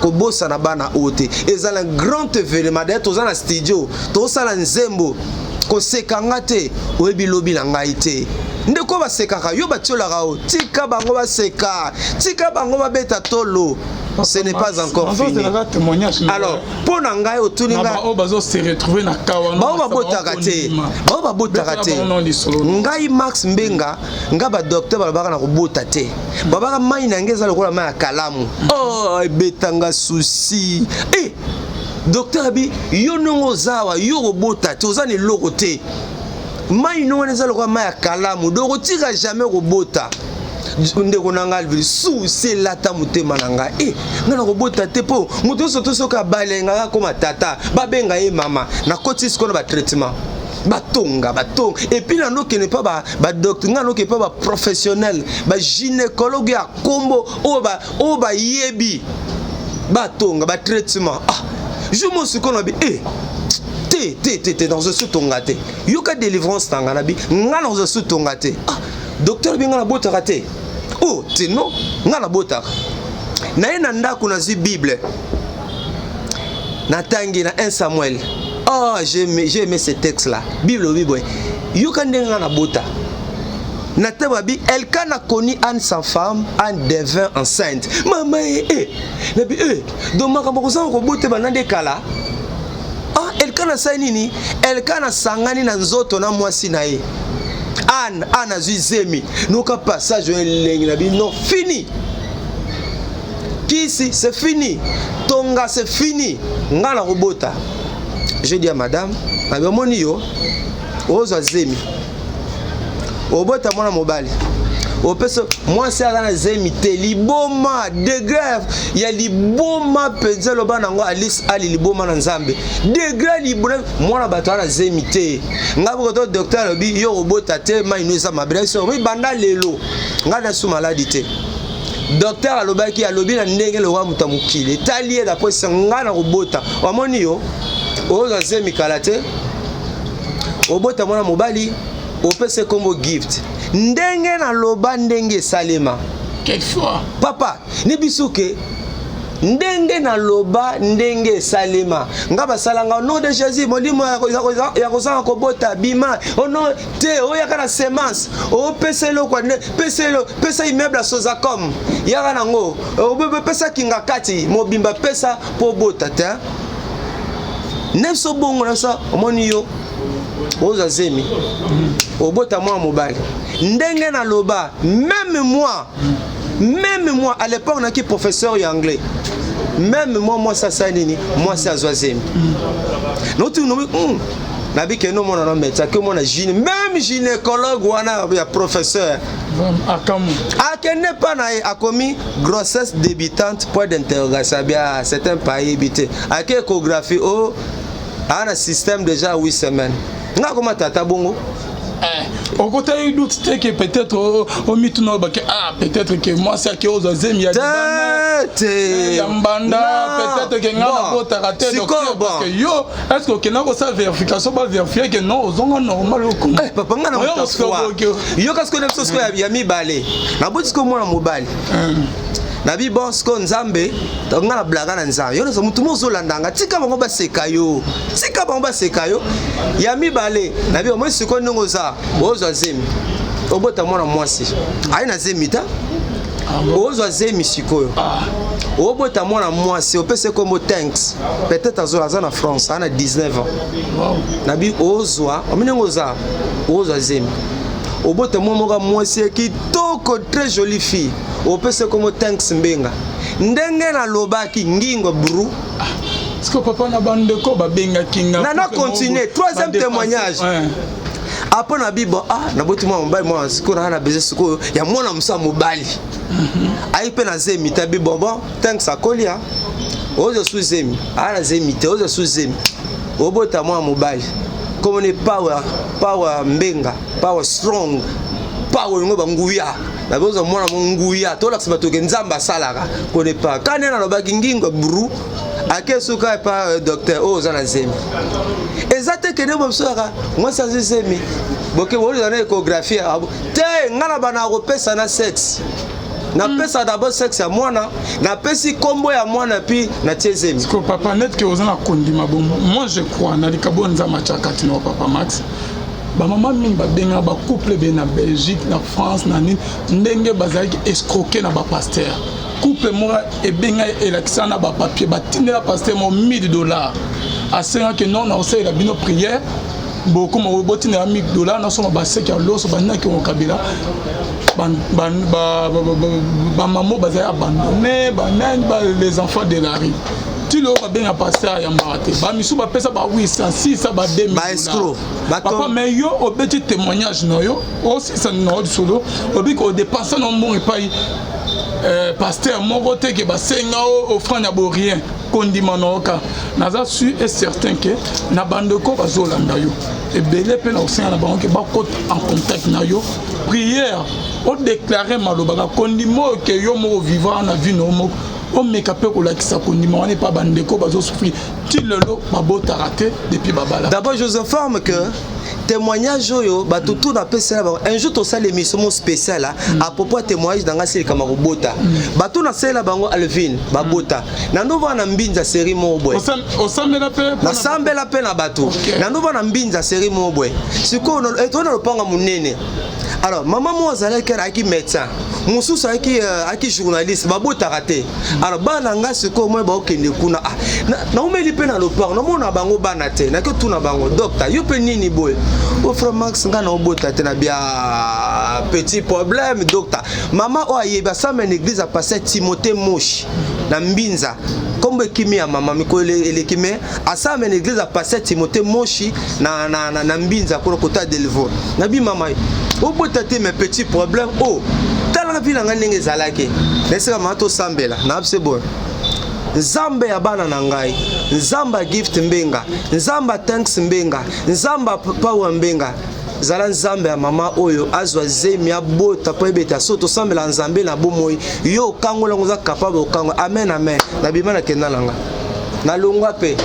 kobosana bana oyo te, ezala grand événement. D'ailleurs toza na studio, tozosala nzembo "Koseka nga te, oyebi lobi na ngai te". Ndeko, basekaka yo, batiolaka yo, tika bango baseka, tika bango babeta tolo, ce n'est pas encore fini. Alors mpo na ngai, otuni ngai, bao bazose retrouver na kawa. Bao babotaka te, bao babotaka te. Ngai Max Mbenga, nga badocteur balobaka na kobota te, babaka mai na ngai eza lokola mai ya kalamu. Oh, ebetanga souci. E docteur abi yo ndenge oza awa, yo kobota te, oza na eloko te, mai no wana eza lokola mai ya kalamu, donc otika jamais kobota. Ndeko na ngai Alvin, souci elata motema na ngai. E ngai na kobota te, mpo moto nyonso to soki abalengaka akóma tata, babenga ye mama. Nakoti sikoyo na batraitement. Batonga, batonga, et puis nanokende mpa badocteur, ngai nanokende mpa baprofessionnel, bagynécologue ya kombo oyo bayebi, batonga batraitement. Ah, jour mo sikoyo nabi e te te te te, nakozwa su tonga te. Yoka délivrance na ngai, nabi ngai nakozwa su tonga te. Ah, docteur bi ngai nabotaka te. Oh te, non, ngai nabotaka. Naye na ndako, nazwi Bible, natangi na 1 Samuel. Oh, j'ai aimé ce texte là. Bible obi boye, yoka ndenge ngai nabota. Na te babi Elkana connut Anne sa femme, Anne devint enceinte. Mama e e nabi e donc makambo kozanga kobota banda nde kala. Ah, Elkana asali nini? Elkana asangani na nzoto na mwasi na ye Anne. Anne azwi zemi. Noka passage oyo elengi na bi non, fini kisi, c'est fini tonga, c'est fini, nga na kobota. Je dis à madame, nabi omoni yo ozwa zemi, obota mwana mobali, opesa mwasi aza na zemi te. Liboma, degré ya liboma mpenza. Eloba nango Alice Ali, liboma na Nzambe, degré liboma. Mwana bato aza na zemi te. Ngai boko to docteur alobi yo kobota te, mai no eza mabe. Biso banda lelo ngai nasu maladi te. Docteur alobaki, alobi na ndenge lokwa moto ya mokili etali ye. D'après ngai na kobota, omoni yo ozwa zemi kala te, obota mwana mobali, opesa ekombo Gift. Ndenge naloba, ndenge esalema. Quelquefois. Papa, ni biso ke ndenge naloba, ndenge esalema. Nga basalanga au nom de Jésus, molimo ya kozanga kobota bima au nom te. Oyaka na semence, opesa eloko, pesa elo, pesa immeuble ya Sozacom, yaka nango, pesa kinga kati mobimba, pesa mpo obota te. Ne biso bongo na biso, omoni yo ozwa zemi, obota mwana mobali. Ndenge naloba, même moi, même moi, à l'époque naki professeur ya anglais, même moi, mwasi asali nini? Mwasi azwa zemi. Nauti nomi nabi kende omona na médecin, ake omona gyne, même gynécologue wana ya professeur. Akamu. Akende mpa na ye, akomi grossesse débutante, point d'interrogation. Abia c'est un pays yebi te. Ake échographie, o aa na système déjà 8 semaines. Nga akoma tata bongo. Okotaki doute te ke peut-être omituna oyebake, ah, peut-être ke mwasi ake ozwa zemi ya te? Ya mbanda, peut-être ke nga nabotaka te, docteur, parce que yo, est ce que okenda kosala vérification, bavérifie ke non, ozonga normal? Okoma papa, nga na yoka sikoyo na biso sikoyo ya mibale, naboti sikoyo mwana mobali. Nabi bon, sikoyo Nzambe, nga na blaka na Nzambe. Yo nyonso motu mo ozolandanga, tika bango baseka yo, tika bango baseka yo. Ya mibale, nabi omoi sikoyo ndenge oza, ozwa zemi, obota mwana mwasi, aye na zemi ta. Ozwa zemi sikoyo, obota mwana mwasi, opesa ekombo Thanks. Peut-être azola, aza na France, aza na 19 ans. Nabi ozwa, omi ndenge oza, ozwa zemi, obota mwa moko mwasi ya kitoko, très jolie fille, opesa ekombo Thanks Mbenga. Ndenge nalobaki, ngingo bru. Parce que papa na bandeko babengaki nga. Na continue, troisième témoignage. Après na bibo, ah, naboti mwana mobali, mwana sikoyo naa na besoin sikoyo ya mwana mosu ya mobali. Ayi mpe na zemi te. Bi bon, Thanks akolia, ozwa su zemi, aya na zemi te, ozwa su zemi, obota mwana mobali, komoni Power, Power Mbenga, Power Strong, Power yango banguya. Nakozwa mwana mo nguya, tolakisa bato ke Nzambe asalaka konepa. Kani nalobaki, ngingo bru. Ake suka epa docteur, oyo oza na zemi eza te. Kende bo biso kaka mwasi azwi zemi, boke bozwa na échographie te. Nga na bana kopesa na sexe, napesa d'abord sexe ya mwana, napesi nkombo ya mwana, puis natie zemi. Parce que papa, net ke oza na kondima bon, moi je crois na likambo Nzambe atia kati na papa Max. Bamama mingi babengaka, bacouple be na Belgique, na France, na nini, ndenge bazalaki escroquer na bapasteur. Couple moko ebengai, elakisa na bapapier, batindela pasteur moko 1000 $. Asengaki non, na kosalela bino prière, bokoma botindela 1000 $, nasomba baseki ya loso. Bandaki kokabela bamamo bazali abandonné, banani, les enfants de la rue. Ti lelo babenga pasteur, ayambaka te. Bamisu bapesa ba 800, 600, ba 2000. Baescroc. Papa, mais yo obeti témoignage na yo, osisa na yo lisolo, obiki odepense na mbongo epai pasteur moko te ke basenga offrande ya bo rien. Kondima na oka, naza sûr et certain ke na bandeko bazolanda yo ebele mpe na kosenga na bango ke bakota en contact na yo, prière, odéclare malobaka kondima oyo ke yo moko vivant na vie na yo moko, omeka mpe kolakisa kondima wana epa bandeko bazosouffrir ti lelo, babotaka te depuis babala. D'abord, je vous informe que témoignage oyo bato tu napesela bango, un jour tosala émission mo spéciale à propos ya témoignage na ngai silikama kobota. Bato nasalela bango, Alvin, babota. Nandova na Mbinza, série moko boye. Osambela mpe? Nasambela mpe na bato. Nandova na Mbinza, série moko boye. Sikoyo toza na lopango monene. Alors mama moko azalaki, ayaki médecin, mosusu ayaki journaliste, babotaka te. Alors bana nga sikoyo moi baokende kuna. Ah, naumeli mpe na lopango, namona bango bana te. Naki otuna bango: "Docteur, yo mpe nini boye?" "O frère Max, nga na obota te." Na bia petit problème, docteur. Mama oyo ayebi, asamba na église, apasteur Timothée Moshi na Mbinza. Nkombo ekimi ya mama mikolo eleki, me asamba na église apasteur Timothée Moshi na Mbinza kuna, kota Delvo. Nabi: "Mama, obota te, mais petit problème o talaka mpi na ngai ndenge ezalaki." Nasika mama tosambela na bise boye: "Nzambe ya bana na ngai, Nzambe ya Gift Mbenga, Nzambe ya Thanks Mbenga, Nzambe ya Power Mbenga, zala Nzambe ya mama oyo azwa zemi, abota mpo ebeta so." Tosambela Nzambe na bomoi, yo okangolango, oza capable okangola. Amen, amen. Nabima, nakenda na nga, nalongwa mpe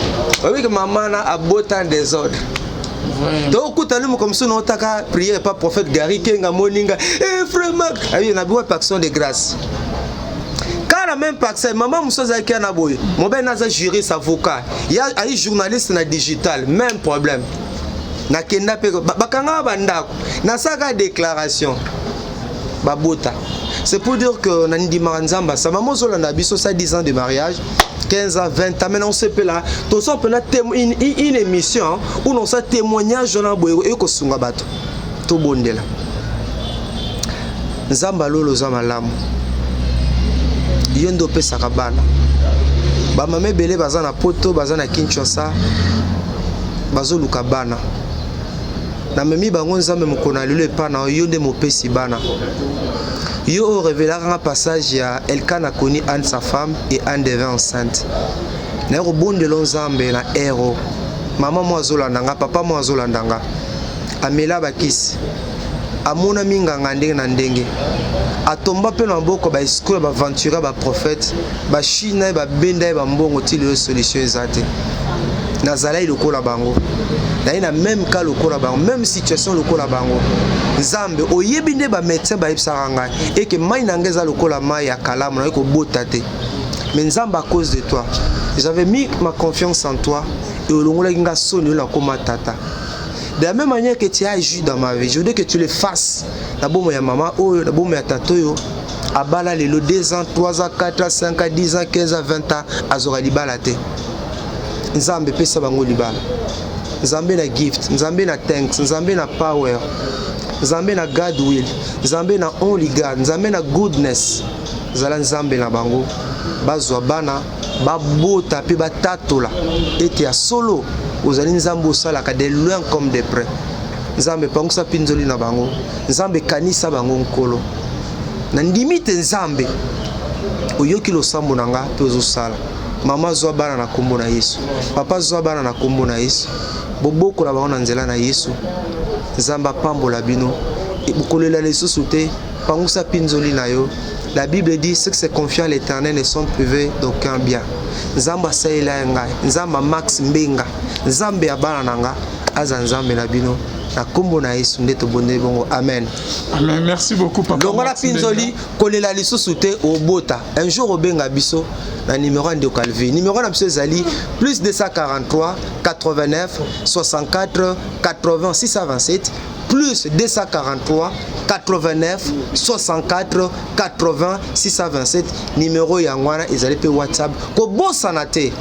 oyebiki mama na abota en désordre. Tokutani moko mosusu, naotaka prière pa prophète Gary Kenga, moninga. Eh, frère Mark ayi, nabiwa action de grâce kala même parcelle. Mama mosusu azalaki na boye, mobali naza juriste, avocat, ya ayi journaliste na digital, même problème. Nakenda mpe bakangaka bandako, nasalaka déclaration, babota. C'est pour dire que na ndimaka Nzambe asa. Mama ozolanda biso, sa 10 ans de mariage, 15 ans, 20 ans maintenant, on sait là toza mpena une émission où nosa témoignage wana boye ekosunga bato. Tobondela. Nzambe alolo, oza malamu, yo nde opesaka bana. Bamama ebele baza na Poto, baza na Kinshasa, bazoluka bana. Namemi bango, Nzambe, mokolo na lelo epa na yo nde mopesi bana. Yo oyo révélaka nga passage ya Elkana connu Anne sa femme et Anne devint enceinte, naye kobondela Nzambe na ero. Mama mo azolanda nga, papa mo azolanda nga, amela bakisi, amona minganga ndenge na ndenge, atomba mpe na maboko baescrocs, baaventuriers, baprophètes, bachine ye, babenda ye bambongo, ti lelo solution eza te. Nazalaki lokola bango, naye na même cas lokola bango, même situation lokola bango. Nzambe oyebi nde bamédecin bayebisaka ngai eke mai na ngai eza lokola mai ya kalamu, naye kobota te. Mais Nzambe, à cause de toi, j'avais mis ma confiance en toi et olongolaki nga soni oyo nakoma tata. De la même manière que tu as agi dans ma vie, je voudrais que tu le fasses na bomoi ya mama oyo, na bomoi ya tata oyo abala lelo 2 ans, 3 ans, 4 ans, 5 ans, 10 ans, 15 ans, 20 ans, azwaka libala te. Nzambe, epesa bango libala. Nzambe na Gift, Nzambe na Thanks, Nzambe na Power, Nzambe na Godwill, Nzambe na Only God, Nzambe na Goodness, zala Nzambe na bango, bazwa bana, babota mpe batatola ete ya solo ozali Nzambe osalaka de loin comme de près. Nzambe, epangusa mpinzoli na bango. Nzambe, ekanisa bango. Nkolo, nandimi te Nzambe oyoki losambo na nga mpe ozosala. Mama zwa bana na nkombo na Yesu, papa zwa bana na nkombo na Yesu, bobokola bango na nzela na Yesu. Nzambe apambola bino, bokolela lisusu te. Pangusa mpinzoli na yo. La Bible dit: ceux qui se confient à l'Éternel ne sont privés d'aucun bien. Nzambe asalela ye ngai, Nzambe Max Mbenga, Nzambe ya bana na nga, aza Nzambe na bino. Na nkombo na Yesu nde tobondeli bongo, amen. Amen, merci beaucoup, papa. Longola mpinzoli, kolela lisusu te, obota. Un jour obenga biso na numéro ya ndeko Alvi. Numéro na biso ezali plus 243 89 64 80 627, plus 243 89 64 80 627. Numéro yango wana ezali mpe WhatsApp. Kobosana te,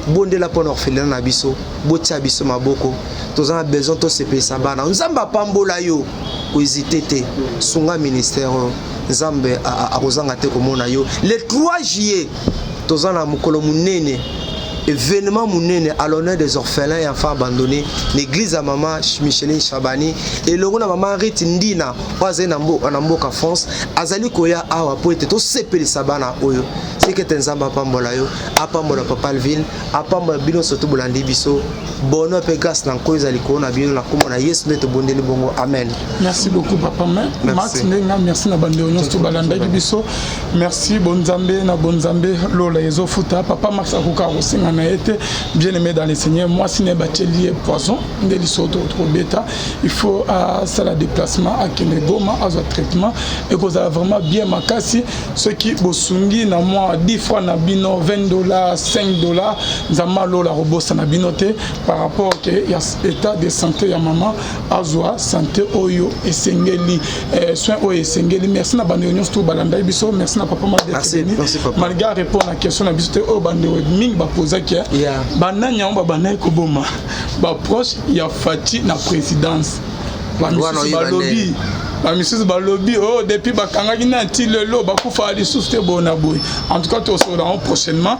bondela mpo na orphelinat na biso, botia biso maboko, toza na besoin tosepelisa bana. Nzambe apambola yo, kohésiter te, sunga ministère oyo. Nzambe akozanga te komona yo. Le 3 juillet toza na mokolo monene. Événement monene à l'honneur des orphelins et enfants abandonnés na église ya mama Micheline Chabani elongo na mama Riti Ndina oyo azali na mboka France, azali koya awa mpo ete tosepelisa bana oyo. Seke ete Nzambe apambola yo, apambola papa Alvin, apambola bino surtout bolandi biso. Bonheur mpe grâce na Nkolo ezali likolo na bino. Na nkombo na Yesu nde tobondeli bongo, amen. Merci beaucoup, papa Max Ndenga. Merci na bandeko nyonso balandaki biso. Merci. Bonzambe na bonzambe, lola ezofuta. Papa Max akoka kosenga na ye te. Bien aimé dans le Seigneur, mwasi na ye batieli ye poison nde liso tokobeta. Il faut asala déplacement, akende Goma, azwa traitement. Ekozala vraiment bien makasi soki bosungi na mwa 10 fois na bino, 20 $, 5 $. Nzambe alola kobosana bino te par rapport ke ya état de santé ya mama, azwa santé oyo esengeli, soin oyo esengeli. Merci na bandeko nyonso to balandaki biso. Merci na papa. Malgré répondre na question na biso te oyo bandeko mingi bapozaki, banani yango babandaki koboma baproche ya Fatshi na présidence? Bamisusu balobi, bamisusu balobi: "Oh, depuis bakangaki na ti lelo bakufaka lisusu te." Boye na boye. En tout cas, tosola yango prochainement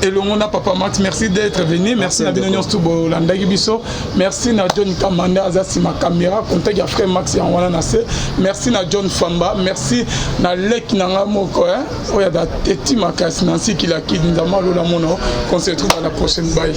elongo na papa Max. Merci d'être venu. Merci na bino nyonso bolandaki biso. Merci na John Kamanda, aza nsima caméra. Contact ya frère Max yango wana na se. Merci na John Famba. Merci na leki na nga moko oyo aza teti makasi, Nansi Kilakidi. Nzambe alola mono. Qu'on se retrouve à la prochaine. Bye.